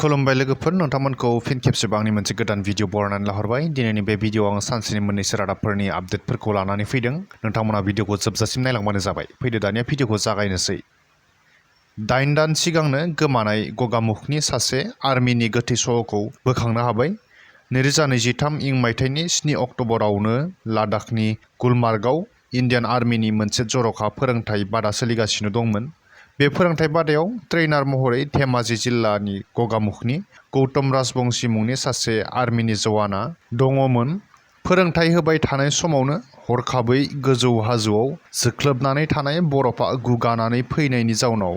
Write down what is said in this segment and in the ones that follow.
खुलुमबाय लोगोफोर, नोंथांमोनखौ फिन खेबसेबाव आंनि मोनसे गोदान भिडिअ बरायनानै लाहरबाय। दिनैनि बे भिडिअआव आं सानसेनि मोननैसो रादाबफोरनि आपडेटफोरखौ लानानै फैदों। नोंथांमोना भिडिअखौ जोबजासिम नायलांबानो जाबाय। फैदो दानिया भिडिअखौ जागायनोसै। 8 दान सिगांनो गोमानाय गगामुखनि सासे आर्मिनि गोथै सह'खौ बोखांनो हाबाय। 2023 मायथाइनि 7 अक्ट'बरावनो लादाखनि गुलमार्गआव इन्डियान आर्मिनि मोनसे जर'खा फोरोंथाय बादा सोलिगासिनो दंमोन। बे फोरोंथाय बादायाव ट्रेइनार महरै धेमाजि जिल्लानि गगामुखनि गौतम राजबंशी मुंनि सासे आर्मिनि जवाना दङमोन। फोरोंथाय होबाय थानाय समावनो हरखाबै गोजौ हाजोआव जोख्लोबनानै थानाय बरफा गुगानानै फैनायनि जाउनाव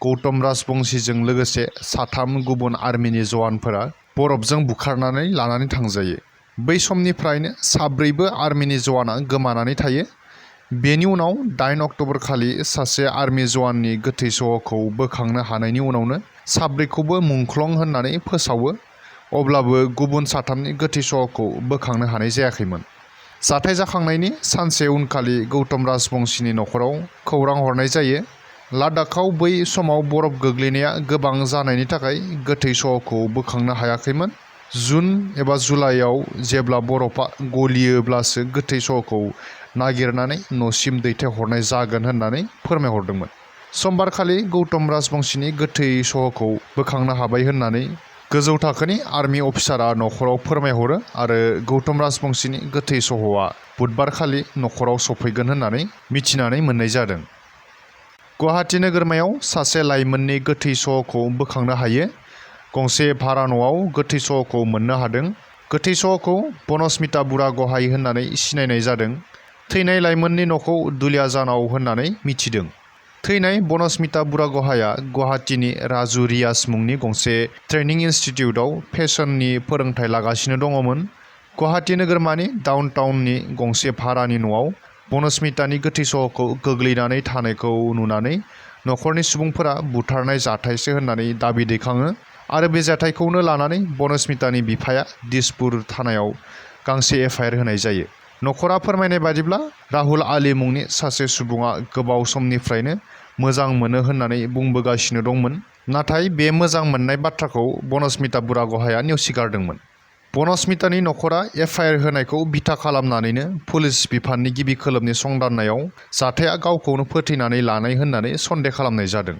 गौतम राजबंशीजों लोगोसे 3 गुबुन आर्मिनि जवानफोरा बरफजों बुखारनानै लानानै थांजायो। बै समनिफ्रायनो 4 आर्मिनि जवाना गोमानानै थायो। बेनि उनाव 8 अक्ट'बर खालि सासे आर्मि जवाननि गोथै सह'खौ बोखांनो हानायनि उनावनो 4खौबो मुंख्लं होननानै फोसावो। अब्लाबो गुबुन 3नि गोथै सह'खौ बोखांनो हानाय जायाखैमोन। जाथाय जाखांनायनि सानसे उनखालि गौतम राजबंशीनि न'खराव खौरां हरनाय जायो। लादाखआव बै समाव बरफ गोग्लैनाया गोबां जानायनि थाखाय गोथै सह'खौ बोखांनो हायाखैमोन। जुन एबा जुलाइआव जेब्ला बरफा गलियोब्लासो गोथै सह'खौ नागिरनानै न'सिम दैथायहरनाय जागोन होननानै फोरमायहरदोंमोन। समबारखालि गौतम राजबंशीनि गोथै सह'खौ बोखांनो हाबाय होननानै गोजौ थाखोनि आर्मि अफिसारा न'खराव फोरमायहरो आरो गौतम राजबंशीनि गोथै सह'आ बुधबारखालि न'खराव सफैगोन होननानै मिथिनानै मोननाय जादों। गुवाहाटि नोगोरमायाव सासे लाइमोननि गोथै सह'खौ बोखांनो हायो। गंसे भारा न'आव गोथै सह'खौ मोननो हादों। गोथै सह'खौ बwisवमुthi बुरागहाइ होननानै सिनायनाय जादों। थैनाय लाइमोननि न'खौ दुलियाजानाव होननानै मिथिदों। थैनाय बwisवमुthi बुरागहाइआ गुवाहाटीनि राजु रियाज मुंनि गंसे ट्रेनिं इनस्टिट्यूटआव फेशननि फोरोंथाय लागासिनो दङमोन। गुवाहाटी नोगोरमानि डाउनटाउननि गंसे भारानि न'आव बwisवमुथिनि गोथै सह'खौ गोग्लैनानै थानायखौ नुनानै न'खरनि सुबुंफोरा बुथारनाय जाथायसो होननानै दाबि दैखाङो आरो बे जाथायखौनो लानानै बwisवमुथिनि बिफाया दिसपुर थानायाव गांसे एफआइआर होनाय जायो। न'खरा फोरमायनाय बादिब्ला राहुल आली मुंनि सासे सुबुङा गोबाव समनिफ्रायनो मोजां मोनो होननानै बुंबोगासिनो दंमोन। नाथाय बे मोजां मोननाय बाथ्राखौ बwisवमुthi बुरागहाइआ नेवसिगारदोंमोन। बwisवमुथिनि न'खरा एफआइआर होनायखौ बिथा खालामनानैनो पुलिस बिफाननि गिबि खोलोबनि संदाननायाव जाथाया गावखौनो फोथैनानै लानाय होननानै सन्देह खालामनाय जादों।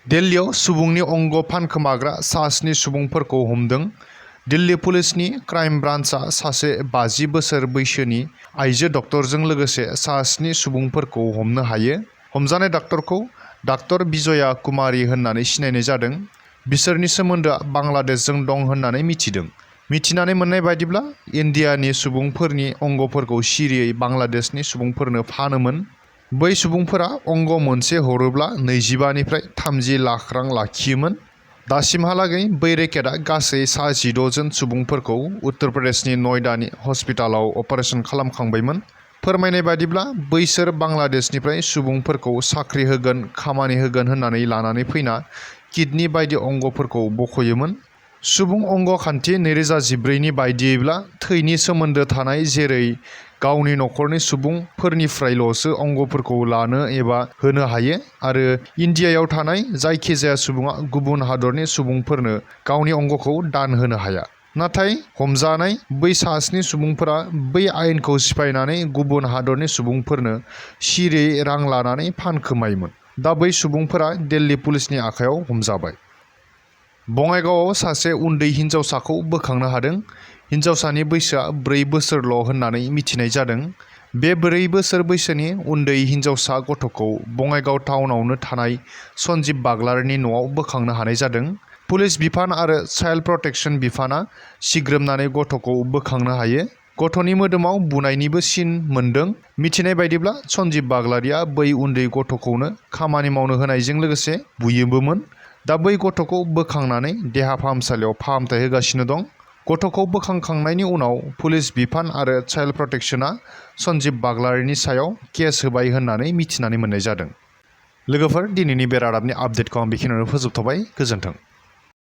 दिल्लीयाव सुबुंनि अंग फानखोमाग्रा 7 सुबुंफोरखौ हमदों। दिल्ली पुलिसनि क्राइम ब्रान्चआ सासे 50 बोसोर बैसोनि आइजो डक्टरजों लोगोसे 7 सुबुंफोरखौ हमनो हायो। हमजानाय डक्टरखौ डाक्टर बिजया कुमारी होननानै सिनायनाय जादों। बिसोरनि सोमोन्दोआ बांलादेशजों दं होननानै मिथिदों। मिथिनानै मोननाय बायदिब्ला इन्डियानि सुबुंफोरनि अंगफोरखौ सिरियै बांलादेशनि सुबुंफोरनो फानोमोन। बै सुबुंफोरा अंग मोनसे हरोब्ला 25 निफ्राय 30 लाख रां लाखियोमोन। दासिमहालागै बै रेकेटआ गासै 16 जन सुबुंफोरखौ उत्तर प्रदेशनि नयडानि हस्पिटालाव अपारेशन खालामखांबायमोन। फोरमायनाय बादिब्ला बैसोर बांलादेशनिफ्राय सुबुंफोरखौ साख्रि होगोन, खामानि होगोन होननानै लानानै फैना किडनि बायदि अंगफोरखौ बख'योमोन। सुबुं अंग खान्थि 2014 बायदियैब्ला थैनि सोमोन्दो थानाय, जेरै गावनि न'खरनि सुबुंफोरनिफ्रायल'सो अंगफोरखौ लानो एबा होनो हायो आरो इन्डियायाव थानाय जायखिजाया सुबुङा गुबुन हादरनि सुबुंफोरनो गावनि अंगखौ दान होनो हाया। नाथाय हमजानाय बै 7 सुबुंफोरा बै आयेनखौ सिफायनानै गुबुन हादरनि सुबुंफोरनो सिरियै रां लानानै फानखोमायोमोन। दा बै सुबुंफोरा दिल्ली पुलिसनि आखायाव हमजाबाय। बङाइगावआव सासे उन्दै हिन्जावसाखौ बोखांनो हादों। हिन्जावसानि बैसोआ 4 बोसोरल' होननानै मिथिनाय जादों। बे 4 बोसोर बैसोनि उन्दै हिन्जावसा गथ'खौ बङाइगाव टाउनावनो थानाय सन्जीब बाग्लारिनि न'आव बोखांनो हानाय जादों। पुलिस बिफान आरो चाइल्ड प्रटेक्शन बिफाना सिग्रोमनानै गथ'खौ बोखांनो हायो। गथ'नि मोदोमाव बुनायनिबो सिन मोन्दों। मिथिनाय बायदिब्ला सन्जीब बाग्लारिया बै उन्दै गथ'खौनो खामानि मावनो होनायजों लोगोसे बुयोबोमोन। दा बै गथ'खौ बोखांनानै देहा फाहामसालियाव फाहामथाय होगासिनो दं। गथ'खौ बोखांखांनायनि उनाव पुलिस बिफान आरो चाइल्ड प्रटेक्शना सन्जीब बाग्लारिनि सायाव केस होबाय होननानै मिथिनानै मोननाय जादों। लोगोफोर, दिनैनि बे रादाबनि आपडेटखौ आं बेखिनियावनो फोजोबथ'बाय। गोजोन्थों।